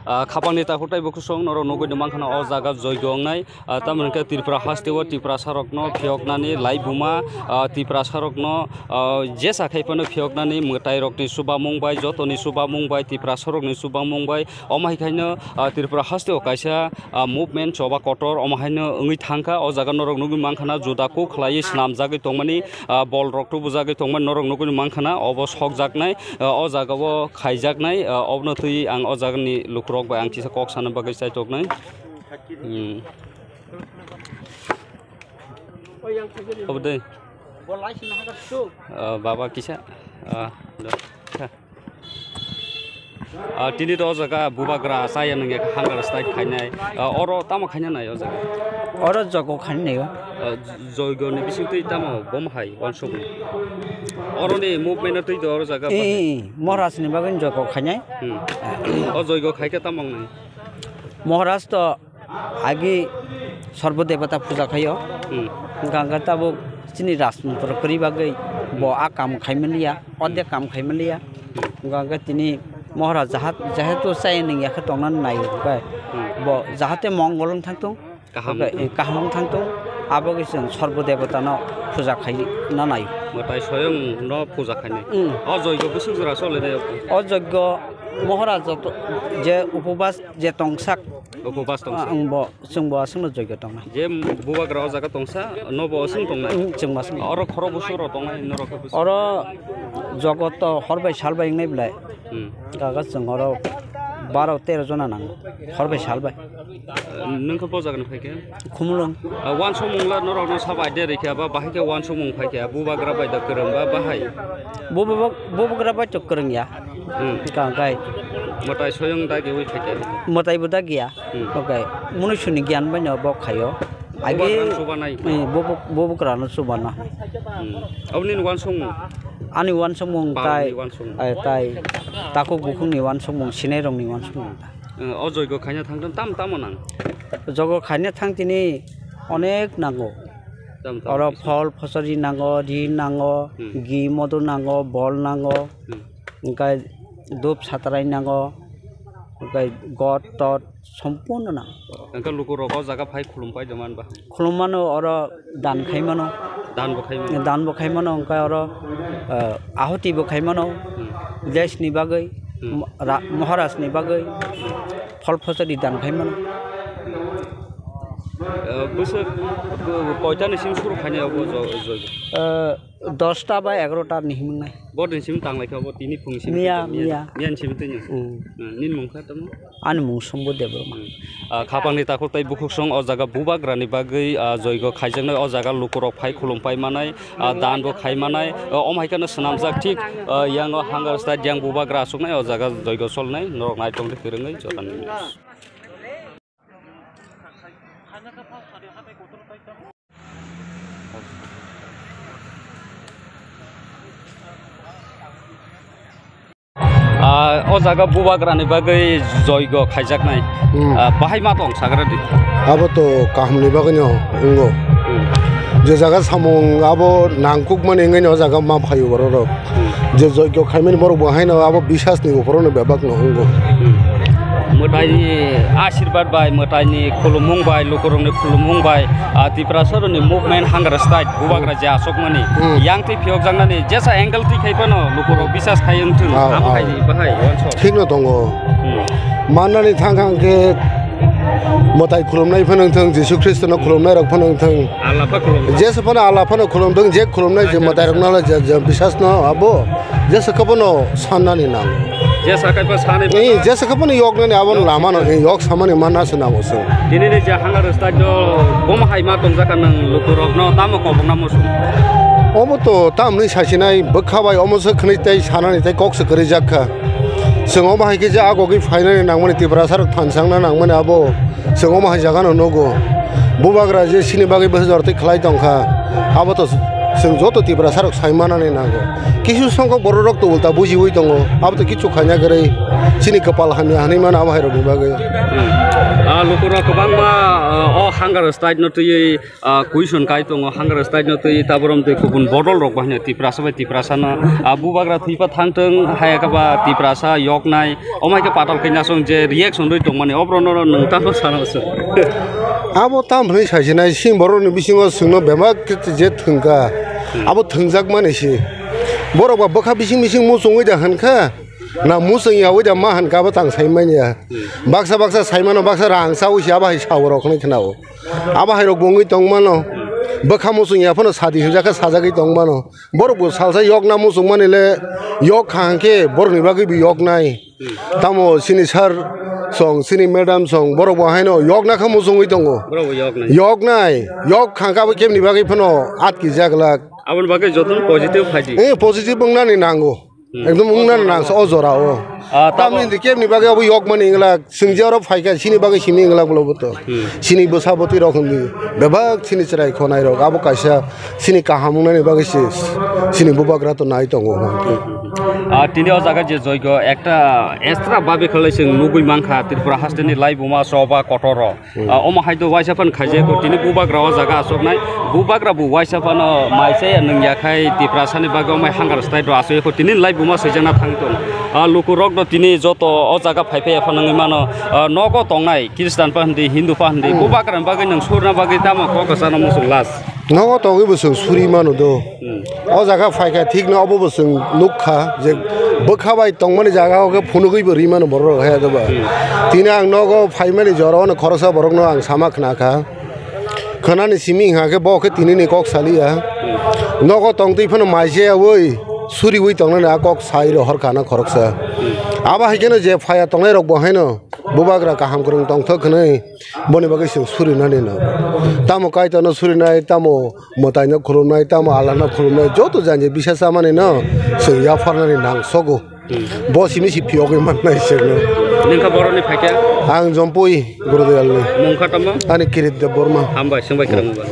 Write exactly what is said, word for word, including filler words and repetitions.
Ah, khapangni takhuk tei bukhusong norok nugwi mankha o jaga joigo wngnai. Ah, tamoni hwnkhe Tripura haste o Tiprasa rokno phiyoknani laibuma, ah, Tiprasa rokno, ah, jesa khai phano phiyoknani mwtai rokni chubamung bai, jotoni chubamung bai, Tiprasa rokni chubamung bai, omo hai khaino, ah, Tripura haste o kaisa, ah, movement choba kotor omo haino wngwi thangkha. O jaga norok nugwi mankha na juda kuk khlaiwi swnamjagwi tongmani, ah, bol rok tubujagwi tongmani norok nugwi mankha na obo sokjaknai. Ah, o jaga o khaijaknai, ah, obono twi ang o jagani lukurok bai ang kisa kok sana bagwi chaitoknai. Hmm. Obo de. Ah, baba kisa. Ah, do. Ah, tini to o jaga bubagra chaya nungya hunger strike khainai. Ah, oro tamo khaina nai o jaga? Oro jogo khainai o. Ah, joigo ni bising twi tamo bom hai wansukmung. Oro ni movement twi do oro jaga. Eh, eh, Maharaj ni bagwi jogo khainai. Hmm. O joigo khaikhe tamo wngnai? Maharaj to agi sorbo debata puja khaio. Hmm. Hwnkha hwnkhe tabuk chini rajtantro kwrwi bagwi bo a kam khaimaliya, o de kam khaimaliya. Hwnkha hwnkhe tini Maharaj jahat-, jehetu chaya nungya khe tongna nai hwnkhe bo jahate mongol wng thangthung. Kaham. Kaham wng thangthung, abo khe chwng sorbo debata no puja khaina nai. Mwtai soyong no puja khainai. Hmm. O joigo bwswk jora solinai o? O joigo Maharaj joto je upobas je tongsak. Upobas tongsa. Ah, ang bo, chwng bo aswkno joigo tongnai. Je bubagra o jaga tongsa, nobo aswk tongnai. Hmm, chwng bo aswk. Oro khoro bwswk rok tongnai norok khe bwswk? Oro jogo to hor bai sal bai wngnai belai. Hmm. Gaga chwng oro baro tero jona nango. Hor bai sal bai. Nwng khe bo jagani phai khe? Khumulwng. Ah, wansukmung la norok no sabo idea rikha ba bahai khe wansukmung phai khe bubagra bai da kwrwng ba bahai? Bubagra bai to kwrwng ya. Hmm. Hwnkha hwnkhe. Mwtai soyong dagi wi phai khe? Mwtai bo dagi ya. Hmm. Okay. Munuisuni giyan bai no bo khaio. Agi, bubagra chubanai. Eh, bubu-, bubagra no chubana. Hmm. Aboni wansukmung? Ani wansukmung tai, wansukmung. Eh, tai takhuk bukhukni wansukmung, sinai rokni wansukmung. Eh, o joigo khaina thang tam tamo nang? Joigo khaina thang tini onek nango. Tam tamo? Oro phol phosori nango, ri nango, hmm, gi modo nango, bol nango. Hmm. Hwnkhe dhup satrai nango, hwnkhe god tod sompurno nango. Hwnkhe lukurok o jaga phai khulum pai de man ba? Khulum mano, oro dan khai mano. Dan bo khai mano? Dan bo khai mano, hwnkhe oro, eh, ahuti bo khai mano. Hmm. Desh ni bagwi, hmm, mo-, ra-, Maharaj ni bagwi, phol phosori dan khai mano. Eh, bwswk, bo-, koita ni simi suru khainai obo jo-, joigo? Eh, Dosta ba egarota ni himnai. Bo din simi tanglai kha, bo tini phung simi miya, twi miya. Miya ni simi twi. Hmm. Hmm, nini mung kha tamo? Ani mung Sombo Debbarma. Hmm. Ah, khapangni takhuk tei bukhuksong o jaga bubagrani bagwi, ah, joigo khaijaknai, o jaga lukurok phai khulum pai manai, ah, dan bo khai manai, ah, omo hai kheno swnamjak thik, ah, yang o hunger strike yang bubagra aswknai o jaga joigo solnai, norok nai tongdi kwrwngwi jotani. Ah, o jaga bubagrani bagwi joigo khaijaknai. Hmm. Ah, bahai ma tong sagra di. Abo to kahamni bagwino wngo. Hmm. Je jaga samung abo nangkukmani wngwi o jaga ma phaio borok rok. Hmm. Je joigo khaimani borok bo haino abo bisasni uphorono bebakno wngo. Hmm. Mwtaini ashirbad bai, mwtaini khulumung bai, lukurokni khulumung bai, ah, Tiprasarokni movement hunger strike bubagra je asokmani, hmm, yang twi phiyokjaknani jesa angle twi khai phano lukurok bisas khai wngthung, ah, amo ah, khaidi bahai wansok. Thikno tongo. Hmm. Mannani thang kha hwnkhe mwtai khulumnai phano wngthung, Jisu Khristono khulumnairok phano wngthung. Allah pha khulum. Jesa phano Allah phano khulumthung, je khulumnai je mwtairokno je, je bisasno abo jesa khe phano sannani nango. Jesa khe pha sanai. Eh, jesa khe phano yoknani abono lamano, eh, yok samani manna se nango se. Tini ni je hunger strike do bom hai ma tongjakha nang lukurokno tamo kobokna muchung. Omo to tamni sasinai bwkha bai omo se khwnwi tei sanani tei kok se kwrwi jak kha. Chwng omo hai khe je agogwi phainani nangmani Tiprasarok thansa wngna nangmani abo. Chwng omo hai jagano nugo. Bubagra je chini bagwi bwsajor tei khlai tongkha. Abo to Chwng joto Tiprasa rok sai manani nango. Kisu songkho borok rok to ulta bujiwi tongo. Abo to kichu khaina kwrwi. Chini kwpal hamya hinwi mano abo hai rokni bagwi. Hmm. Ah, lukurok kwbangma, ah, o hunger strike no twiwi, ah, question kai tongo, hunger strike no twi taborom twi kubun bodol rok bahino Tiprasa bai Tiprasa no, ah, bubagra thwipa thangtong, hayaka ba Tiprasa yoknai, omai khe patal khe nasong je reaction rwi tongmani, obrono nwng tamo sana se. Abo tam hwnwi sasinai, sini borokni bisingo chwngno bebak khe je thwngkha, abo thwngjakmani se. Borok ba bwkha bising bising muchungwi da hwnkha, na muchung yaui da ma hwnkha, abo tang sai manya. Baksa baksa sai mano, baksa rang chaui se abo hai sao rok hwnwi khna-o. Abo hai rok bo wngwi tong mano. Bwkha muchung ya phano sadi hwnjak khe sajagwi tong mano. Borok bo salsa yokna muchung mani le yok kha hwnkhe borokni bagwi bo yoknai. Tamo chini sir song, chini madam song, borok bo haino yokna kha muchungwi tongo. Borok bo yoknai. Yoknai, yok kha hwnkhe abo kebni bagwi phano atki jak glak. Aboni bagwi jotono positive phaidi. Eh, positive wngnani nango. Hmm. Ekdom wngnani nangsa o jora o. Ah, tamo tamni hindi kebni bagwi abo yokmani wngla, chwng je oro phaikha, chini bagwi simi wngla bwlai bo to. Hmm. Chini bwsa bwtwi rok hindi bebak chini chwrai khonai rok, abo kaisa chini kaham wngnani bagwi se chini bubagra to nai tongo. Ah, tini o jaga je joigo ekta extra babe khlai chwng nugwi mankha Tripura hasteni laibuma choba kotor rok. Hmm. Ah, omo hai to waisa phano khaijak, tini bubagra o jaga asoknai. Bubagra bo waisa phano mai se nung ya khai Tiprasa ni bagwi omo hai hunger strike rok asok ya kho, tini lai buma swijak na thang tong. Ah, luku rok no tini joto o jaga phai phai ya phano wngwi mano. Ah, nogo tongnai Christian pa hindi, Hindu pa hindi, hmm, bubagra ni bagwi nung surna bagwi tamo kok kwchangma muchung last. Nogo tongwi bo chwng suri mano do. Hmm. O jaga phaikha thikno obo bo chwng nukha je bwkha bai tongmani jaga o khe phunugwi bo ri mano borok rok hai doba. Hmm. Tini ang nogo phaimani jora o khoroksa borok no ang sama khna kha. Khwnani simi wngkha khe bo khe tini ni kok saliya. Hmm. Nogo tongtwi phano mai se yaui suriwi tongnani a kok sai rohor kha na khoroksa. Hmm. Abo hai kheno je phaya tongnai rok bo haino bubagra kaham kwrwng tongthok hwnwi boni bagwi chwng surinani no. Tamo Kaitorno surinai, tamo mwtaino khulumnai, tamo Allahno khulumnai, joto jani bisa chamani no chwng yapharnani nang sogo. Hmm. Bo simi si phiyogwi mannai chwngno. Nini kha boroni phaikha? Ang Jompui Gurudayalni. Mung kha tamo? Ani Kirit Debbarma. Hambai, swngbai kwrwngba.